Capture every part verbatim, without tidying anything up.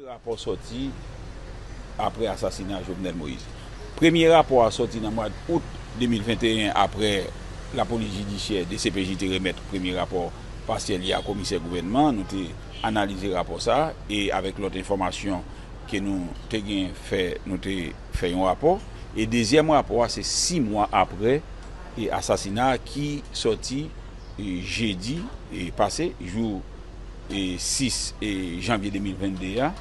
Rapò sòti apre asasina Jovenel Moïse. Premye rapò a sòti nan mwa out de mil venteyen, apre lapolis jidisyè, D C P J, te remèt premye rapò pasyèl li a komisè gouvènman. Nou te analize rapò sa a, e avèk lòt enfòmasyon ke nou te gen fè, nou te fè yon rapò. E dezyèm rapò a, se sis mwa apre e asasina a, ki sòti e jedi e pase, jou e sis e janvye de mil vennde a,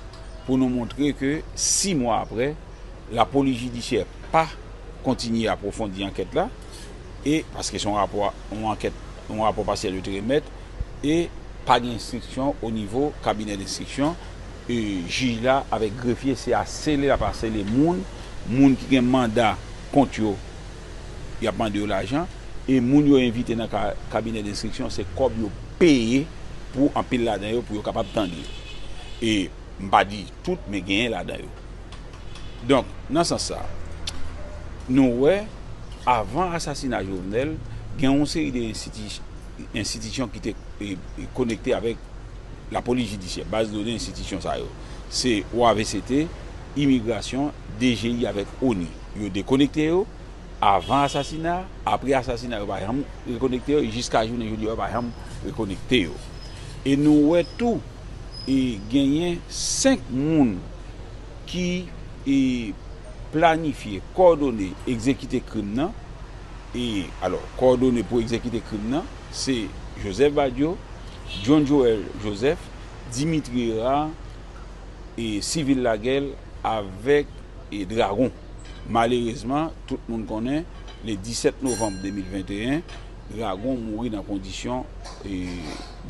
pou nou montre ke sis mwa apre, lapolis jidisyè pa kontinye apwofondi ankèt la, e paske se yon rapò, yon ankèt, yon rapò pasyèl yo te remèt, e pa gen enstriksyon o nivo kabinè denstriksyon, e jij la avèk grefye se asele l ap asele moun, moun ki gen manda kont yo, y ap mande yo lajan, e moun yo envite nan ka, kabinè denstriksyon, se kòb yo peye pou anpil ladan yo, pou yo kapab tande yo. E m pa di tout, men genyen ladan yo. Donk, nan sans sa, nou wè, avan asasina Jovenel, gen yon seri de enstiti-, enstitisyon ki te e, e, konekte avèk lapolis jidisyè, baz done enstitisyon sa yo. Se O A V C T, imigrasyon, D G I avèk ONI. Yo dekonekte yo avan asasina, apre asasina, yo pa janm rekonekte yo, e jiska jounen jodi a, yo pa janm rekonekte yo. E nou wè tou, e genyen senk moun ki e, planifye, kòdone, egzekite krim nan. E, alò, kòdone pou egzekite krim nan, se Joseph Badio, John Joel Joseph, Dimitri Hérard, e Civil Laguel avèk e Dragon. Malerezman, tout moun konnen, le disèt novanm de mil venteyen, Dragon mouri nan kondisyon, e,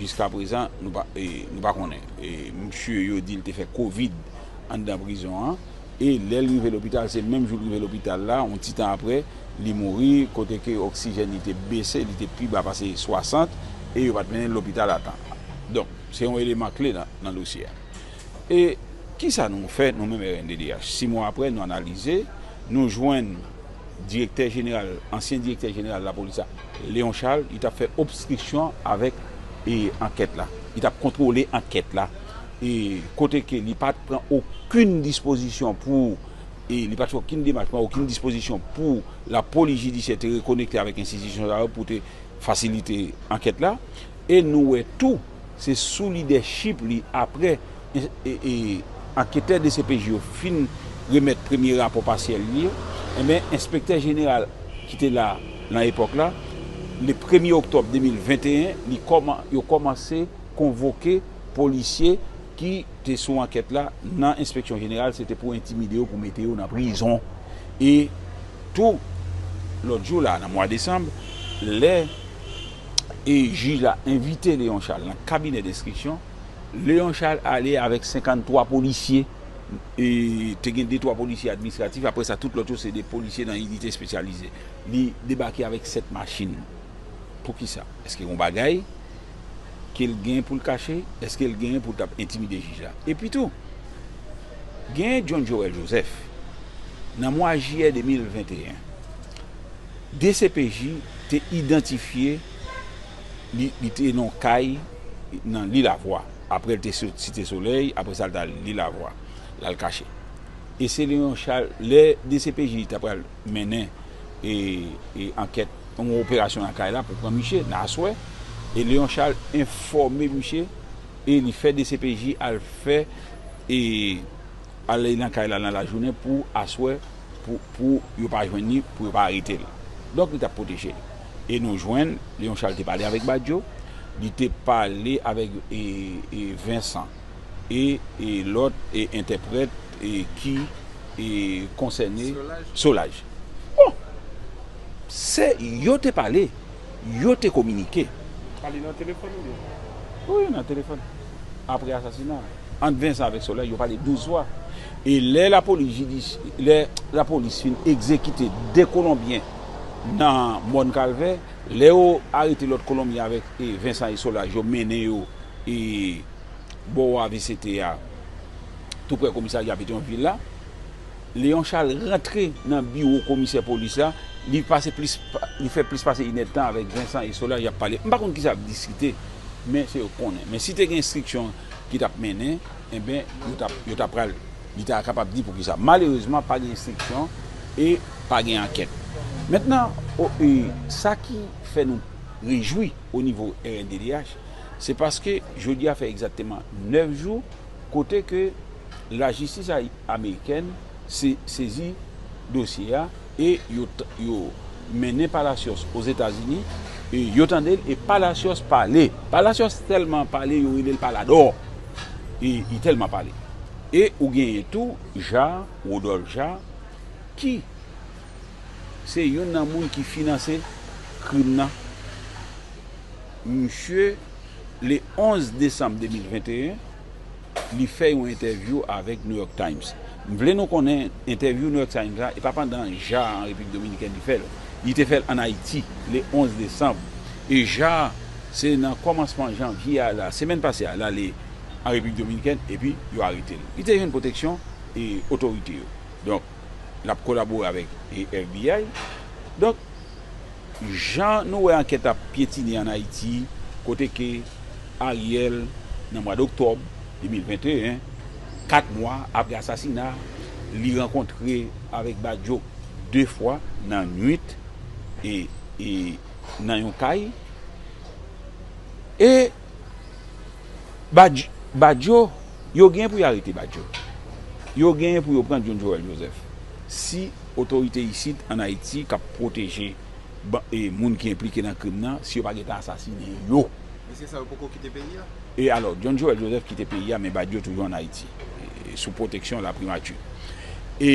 jiska prezan, nou pa, e, nou pa konnen. E, misye, yo di l te fè kovid anndan prizon an. E lè l rive lopital, se menm jou l rive lopital la, yon ti tan apre, li mouri, kote ke oksijèn li te bese, li te pi ba pase swasant, e yo pa t mennen l lopital a tan. Donk, se yon eleman kle nan, nan dosye a. E kisa nou fè, nou menm R N D D H? Sis mwa apre, nou analize, nou jwenn direktè jeneral, ansyen direktè jeneral lapolis la, Léon Charles, li t ap fè obstriksyon avèk, e, ankèt la. Li t ap kontwole ankèt la. E kote ke li pa t pran okenn dispozisyon pou, e li pa t fè okenn demach, pran okenn dispozisyon pou lapolis jidisyè te rekonekte avèk enstitisyon sa yo pou te fasilite ankèt la. E nou wè tou, se sou lidèchip li, apre e, e, e, anketè D C P J yo fin remèt premye rapò pasyèl li yo, enben, enspektè jeneral ki te la nan epòk la, le premye oktòb de mil venteyen, li kòman-, yo kòmanse konvoke polisye ki te sou ankèt la nan enspeksyon jeneral, se te pou entimide yo, pou mete yo nan prizon. E tou, lòt jou la, nan mwa desanm, lè e jij la envite Léon Charles nan kabinè denstriksyon, Léon Charles ale avèk senkanntwa polisye, e te gen de twa polisye administratif, apre sa, tout lòt yo se de polisye nan inite espesyalize. Li debake avèk sèt machin. Poukisa? Èske yon bagay ke l gen pou l kache? Èske l gen pou l t ap entimide jij la? Epi tou, gen John Joel Joseph, nan mwa jiyè de mil venteyen, D C P J te idantifye li, li te nan yon kay nan Lilavwa. Apre, l te sot Site Solèy, apre sa, l t al Lilavwa. L al kache. E se Léon Charles, lè D C P J ta pral mennen e, e ankèt, yon operasyon nan kay la pou pran misye nan aswè. E Léon Charles enfòme misye e li fè D C P J al fè e al nan kay la nan lajounen pou aswè, pou, pou yo pa jwenn li, pou yo pa arete l. Donk, li t ap pwoteje l. E nou jwenn, Léon Charles te pale avèk Badio, li te pale avèk e, e Vincent e, e lòt e entèprèt e ki e konsène Solaj. Bon, se yo te pale, yo te kominike. Pale nan telefòn oubyen? Wi, nan telefòn. Apre asasina, ant Vincent avèk Solaj, yo pale douz fwa. E lè lapolis jidis-, lè lapolis fin egzekite de Kolonbyen nan Mòn Kalvè, lè yo arete lòt Kolonbyen avèk e Vincent e Solaj, yo mennen yo e bò A V C T a, tou prè komisarya Petyonvil la, Léon Charles rantre nan biwo komisè polis la, li pase plis pa, li fè plis pase inèdtan avèk Vincent e Solaj y ap pale. M pa konn kisa y ap diskite, men se yo k konnen. Men si te gen enstriksyon ki t ap mennen, enben, yo t ap, yo t ap pral, li ta kapab di poukisa. Malerezman, pa gen enstriksyon e pa gen ankèt. Mentnan, o, e, sa ki fè nou rejwi o nivo R N D D H, se paske jodi a fè egzakteman nèf jou kote ke lajistis ayi-, amerikèn se-, sezi dosye a e yo t-, yo mennen Palacios Ozetazini e yo tande l e Palacios pale. Palacios tèlman pale, yo rele l Paladò. E li tèlman pale. E ou genyen tou Ja, Rodolphe Ja, ki se youn nan moun ki finanse krim nan. Misye, le onz desanm de mil venteyen, li fè yon entèvyou avèk New York Times. M vle nou konnen entèvyou New York Times la, e pa pandan Ja an Repiblik Dominikèn li fè l. Li te fè l ann Ayiti, le onz desanm. E Ja, se nan kòmansman janvye a la, semèn pase a, l ale an Repiblik Dominikèn, epi yo arete l. Li te jwenn pwoteksyon e otorite yo. Donk, l ap kolabore avèk, e, F B I. Donk, jan nou wè ankèt ap pyetine ann Ayiti, kote ke Ariel, nan mwa doktòb de mil venteyen, kat mwa apre asasina, li rankontre avèk Badio de fwa nan nwit e, e nan yon kay. E Badj-, Badio, yo gen pou yo arete Badio. Yo gen pou yo pran John Joël Joseph. Si otorite isit ann Ayiti k ap pwoteje ba-, e, moun ki enplike nan krim nan, si yo pa gentan asasinen yo. Mesye sa yo poko kite peyi a? E alò, John Joël Joseph kite peyi a, men Badio toujou ann Ayiti, e, sou pwoteksyon laprimati. E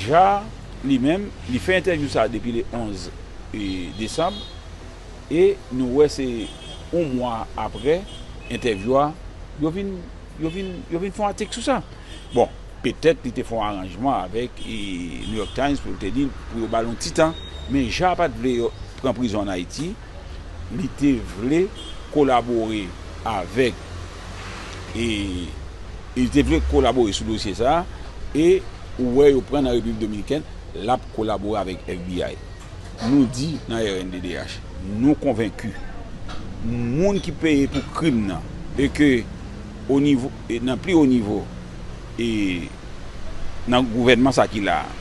Ja, li menm, li fè entèvyou sa a depi le onz, e, desanm. E nou wè se yon mwa apre entèvyou a, yo vin, yo vin, yo vin fè yon atik sou sa. Bon, petèt li te fè yon aranjman avèk, e, New York Times pou l te di l pou yo ba l yon ti tan, men Ja pa t vle yo pran prizon ann Ayiti, li te vle kolabore avèk, e, li te vle kolabore sou dosye sa a, e ou wè yo pran nan Repiblik Dominikèn, l ap kolabore avèk F B I. Nou di nan R N D D H, nou konvenki moun ki peye pou krim nan, e ke o nivo, e nan pli wo nivo, e nan gouvènman sa ki la a,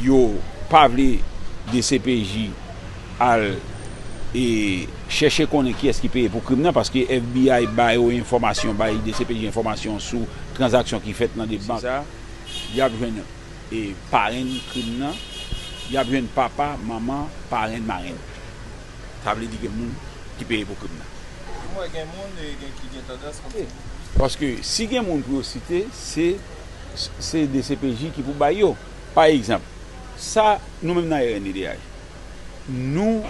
yo pa vle D C P J al, e, chèche konnen kiyès ki peye pou krim nan, paske F B I ba yo enfòmasyon, bay D C P J enfòmasyon sou tranzaksyon ki fèt nan de bank. Sa, y ap jwenn, e, parenn krim nan, y ap jwenn papa, manman, parenn, marenn. Sa vle di gen moun ki peye pou krim nan. M wè gen moun, e, gen ki gen tandans kòmsi. Paske si gen moun pou yo site, se, se D C P J ki pou bay yo. Pa egzanp, sa nou menm nan R N D D H, nou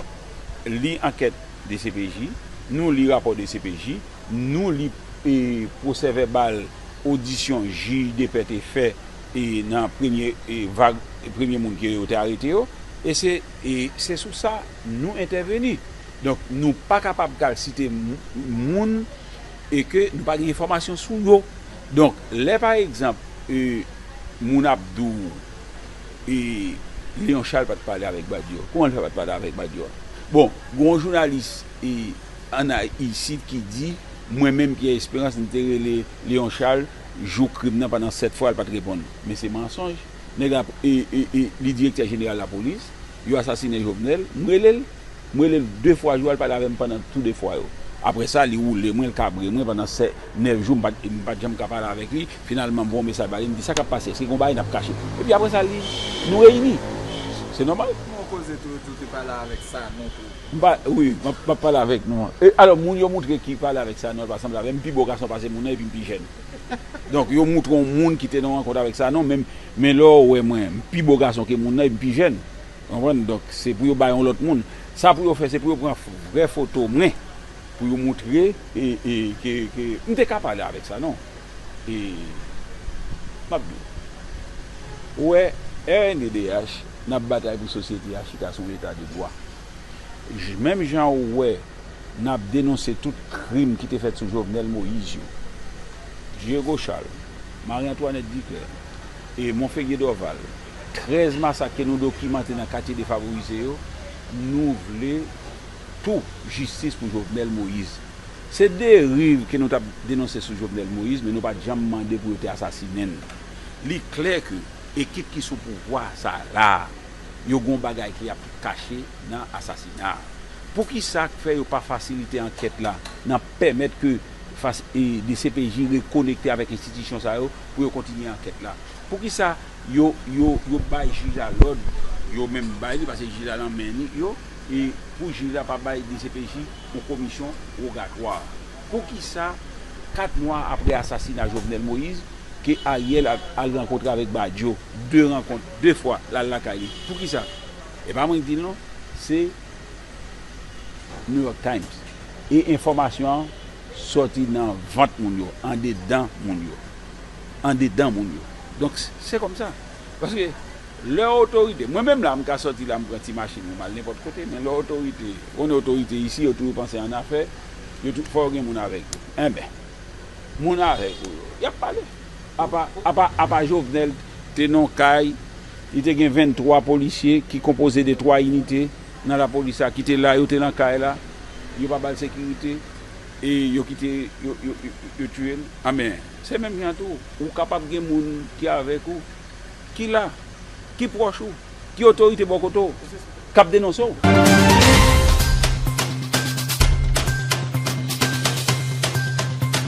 li ankèt D C P J, nou li rapò D C P J, nou li, e, pwosè vèbal odisyon jij de pè te fè, e, nan premye, e, vag, premye moun ke yo te arete yo, e se, e se sou sa nou entèveni. Donk, nou pa kapab kal site m-, moun e ke nou pa gen enfòmasyon sou yo. Donk, lè pa egzanp, e, moun ap di w, e, Léon Charles pa t pale avèk Badio. Kouman l fè pa t pale avèk Badio a? Bon, gen yon jounalis, e, ann Ay-, isit ki di, mwen menm Pierre Espérance, m te rele Léon Charles jou krim nan pandan sèt fwa, l pa t reponn. Men se mansonj. Nèg la, e, e, e, li direktè jeneral lapolis, yo asasinen Jovenel, m rele l. M rele l de fwa jou a, l pale avè m pandan tou de fwa yo. Apre sa, li woule mwen, l kabre mwen pandan sè-, nèf jou, m pa t, m pa t janm ka pale avèk li. Finalman, m voye yon mesaj ba li, m di, "Sa k ap pase? Èske gen yon bagay n ap kache?" Epi apre sa, li, nou reyini. Se nòmal. Kouman w koze tou, tou te pale avèk Sanon tou? M pa, wi, m ap, m ap pale avèk nou. E, alò, moun yo moutre ki pale avèk Sanon, pa sanble avè m, m pi bo gason pase moun nan, epi m pi jèn. Donk, yo moutre yon moun ki te nan rankont avèk Sanon, men, men lè w wè mwen, m pi bo gason ke moun nan, epi m pi jèn. Konprann? Donk, se pou yo bay yon lòt moun. Sa pou yo fè, se pou yo pran f-, vrè foto mwen, pou yo moutre, e, e, ke, ke m te ka pale avèk Sanon. E, m ap di w. Ou wè, R N D D H, n ap batay pou sosyete a chita sou yon eta de dwa. J-, menm jan ou wè n ap denonse tout krim ki te fèt sou Jovenel Moïse yo, Diego Charles, Marie Antoinette Duclair e Monferrier Dorval, trèz masak ke nou dokimante nan katye defavorize yo, nou vle tou jistis pou Jovenel Moïse. Se deriv ke nou t ap denonse sou Jovenel Moïse, men nou pa t janm mande pou yo te asasinen l. Li klè ke ekip ki sou pouvwa sa la, yo gon bagay ki ap kache nan asasina a. Poukisa k fè yo pa fasilite ankèt la, nan pèmèt ke fas, e, D C P J rekonekte avèk enstitisyon sa yo pou yo kontinye ankèt la? Poukisa yo, yo, yo bay jij la lòd, yo menm bay li, paske jij la nan men li, yo, e pou jij la pa bay D C P J yon komisyon wogatwa? Poukisa, kat mwa apre asasina Jovenel Moïse, ke Ariel al, al rankontre avèk Badio, de rankont, de fwa, l al lakay li? Poukisa? E pa mwen ki di l non, se New York Times. E enfòmasyon an sòti nan vant moun yo, andedan moun yo. Andedan moun yo. Donk, se kòmsa. Paske lè otorite, mwen menm la, m ka sòti la, m pran ti machin mwen, m al nenpòt kote, men lè otorite, ou konnen otorite isi, yo toujou panse an afè, yo tou, fò yo gen moun avèk yo. Enben, moun avèk ou yo, y ap pale. Apa, apa, apa Jovenel te nan kay, li te gen venntwa polisye ki konpoze de twa inite nan lapolis la, ki te la, yo te nan kay la, yo pa ba l sekirite, e yo kite, yo, yo, yo, yo tiye l. Anben, se menm jan tou, ou kapab gen moun ki avèk ou, ki la, ki pwòch ou, ki otorite bò kote w, k ap denonse w.